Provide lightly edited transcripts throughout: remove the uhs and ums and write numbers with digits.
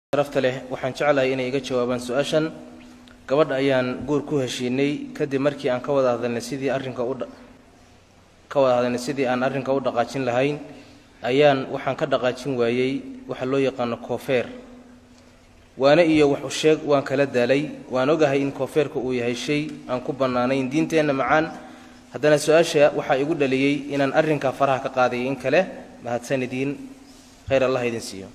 Sharafta leh, waxaan jeclahay inay iga jawaabaan su-aashan. Gabadh ayaan guur ku heshiinay. Kadib markii aan ka wada hadalnay sidii arrinka u ka wada hadalnay sidii aan arrinka u dhaqaajin lahayn, ayaan waxaan ka dhaqaajin waayey waxa loo yaqaano koofeer. Waane iyo wax u sheeg waan kala daalay. Waan ogahay in koofeerka uu yahay shay aan ku bannaanayn diinteenna macaan. Haddana su-aasha waxaa igu dhaliyey inaan arrinkaa faraha ka qaadayo in kale. Mahadsan idiin, khayr Allah idin siiyo.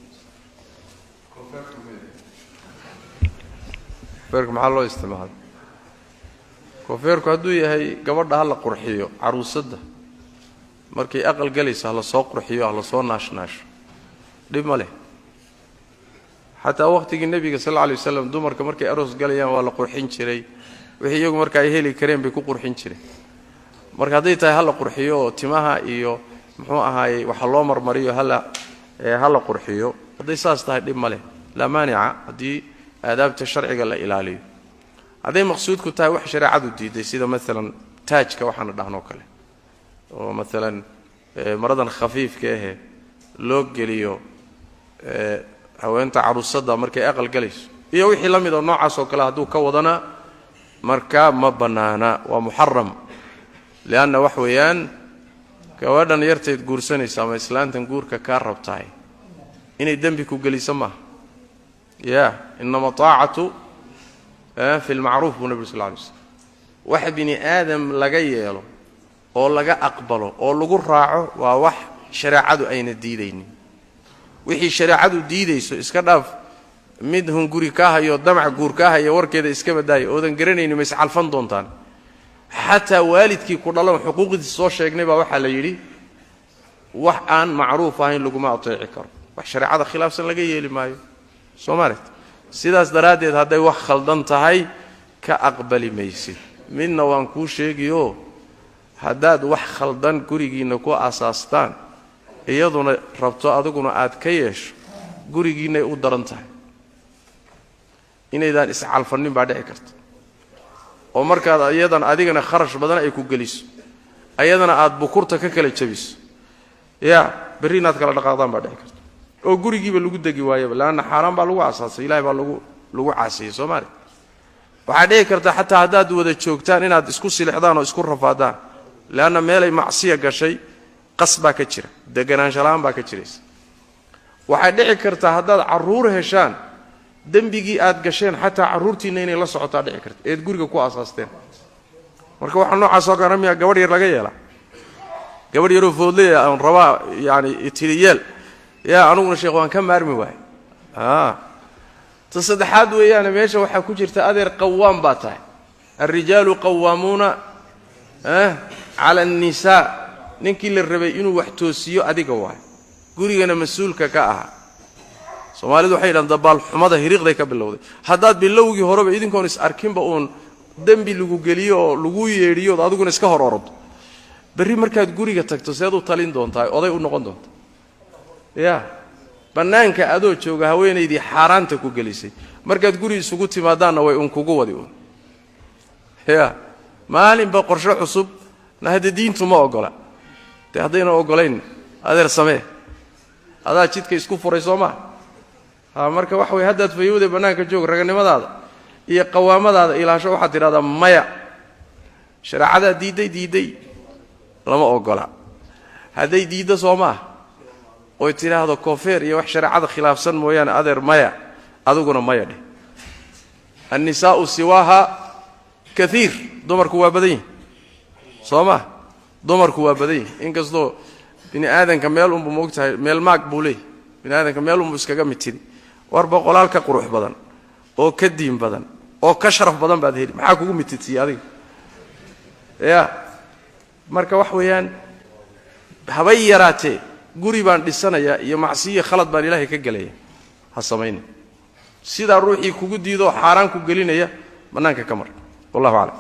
Koofeerka maxaa loo isticmaala? Koofeerku hadduu yahay gabadha ha la qurxiyo, caruusadda markay aqal galayso ha la soo qurxiyo, ha la soo naashnaasho, dhib ma leh. Xataa waqhtigii nebiga sal alla alay waslam dumarka markay aroos galayaan waa la qurxin jiray. Wixii iyagu marka ay heli kareen bay ku qurxin jireen. Marka hadday tahay ha la qurxiyo oo timaha iyo muxuu ahaayey waxa loo marmariyo hala qurxiyo, hadday saas tahay dhib ma leh, laa maanica, haddii aadaabta sharciga la ilaaliyo. Hadday maqsuudku tahay wax shareecadu diiday, sida maalan taajka waxaana dhahnoo kale, oo maalan maradan khafiifka ahe loo geliyo haweenta caruusadda markay aqal galayso iyo wixii la mid oo noocaas oo kale hadduu ka wadana, marka ma bannaana, waa muxaram. Lianna wax weeyaan, gabadhan yartayd guursanaysa ama islaantan guurka kaa rabtahay inay dembi ku geliso maaha. Ya inama taacatu fi lmacruuf buu nebi sal lla alay slam. Wax bini aadam laga yeelo oo laga aqbalo oo lagu raaco waa wax shareecadu ayna diidaynin. Wixii shareecadu diidayso iska dhaaf. Mid hunguri kaa hayo, damac guur kaa haya, warkeeda iska badaayo oodan garanaynin, ma iscalfan doontaan. Xataa waalidkii ku dhalan xuquuqdiisa soo sheegnay baa waxaa la yidhi wax aan macruuf ahayn laguma ateeci karo, wax shareecada khilaafsan laga yeeli maayo. Soo maaret? Sidaas daraaddeed hadday wax khaldan tahay ka aqbali maysid. Midna waan kuu sheegiyo, haddaad wax khaldan gurigiinna ku asaastaan, iyaduna rabto, adiguna aad ka yeesho, gurigiinnay u daran tahay. Inaydaan iscalfannin baa dhici karta, oo markaad iyadan adigana kharash badan ay ku geliso, ayadana aad bukurta ka kala jabiso, yaa berri inaad kala dhaqaaqdaan baa dhici karta, oo gurigiiba lagu degi waayaba, leanna xaaraan baa lagu asaasay, ilahay baa lagu caasiyey. Soo maali? Waxaa dhici karta xataa haddaad wada joogtaan inaad isku silixdaan oo isku rafaadaan, leanna meelay macsiya gashay qas baa ka jira, deganaansha la'aan baa ka jiraysa. Waxaa dhici karta haddaad carruur heshaan, dembigii aad gasheen xataa carruurtiinna inay la socotaa dhici karta eed guriga ku aasaasteen. Marka waxaa noocaasoo kale miyaa gabadh yar laga yeelaa? Gabadh yaroo foodley aan rabaa yaani tiriyeel yaa anuguna sheekh waan ka maarmi waay. Ta saddexaad weeyaane, meesha waxaa ku jirta, adeer, qawaam baa tahay. Alrijaalu qawaamuuna cala annisaa. Ninkii la rabay inuu wax toosiyo adiga waay, gurigana mas-uulka ka ahaa. Soomaalidu waxay yidhahan dabaal xumada hiriiqday ka bilowday. Haddaad bilowgii horeba idinkoon is arkinba uun dembi lagu geliyo oo lagu yeedhiyo ood adiguna iska hor orado, berri markaad guriga tagto seed u talin doontaa, oday u noqon doonta? Ya bannaanka adoo jooga haweenaydii xaaraanta ku gelisay, markaad guri isugu timaadaanna way uun kugu wadi uun. Ya maalinba qorshe cusub na hadde diintu ma oggola. Dee haddayna oggolayn, adeer, samee, adaa jidka isku furay, soo maa? Ha, marka waxa weye, haddaad fayowda bannaanka joog, raganimadaada iyo qawaamadaada ilaasho. Waxaad tidhahdaa maya, shareecadaa diidday, diidday, lama oggola. Hadday diiddo, soo maah, oy tidhaahdo koofeer iyo wax shareecada khilaafsan mooyaane, adeer maya, adiguna maya dheh. Annisaa'u siwaaha kaiir, dumarku waa badan yihin, soo maa? Dumarku waa badan yihin. Inkastoo bini aadanka meel unbu moogtahay, meel maag buu leeyahy, bini aadanka meel unbu iskaga mitidi. War boqolaal ka qurux badan oo ka diin badan oo ka sharaf badan baad heli. Maxaa kugu mitidsiiye adiga? Ya marka wax weeyaan, habay yaraatee guri baan dhisanayaa iyo macsiyo khalad baan ilaahay ka gelaya ha samayna. Sidaa ruuxii kugu diidoo xaaraan ku gelinaya bannaanka ka mar. Wallahu aclam.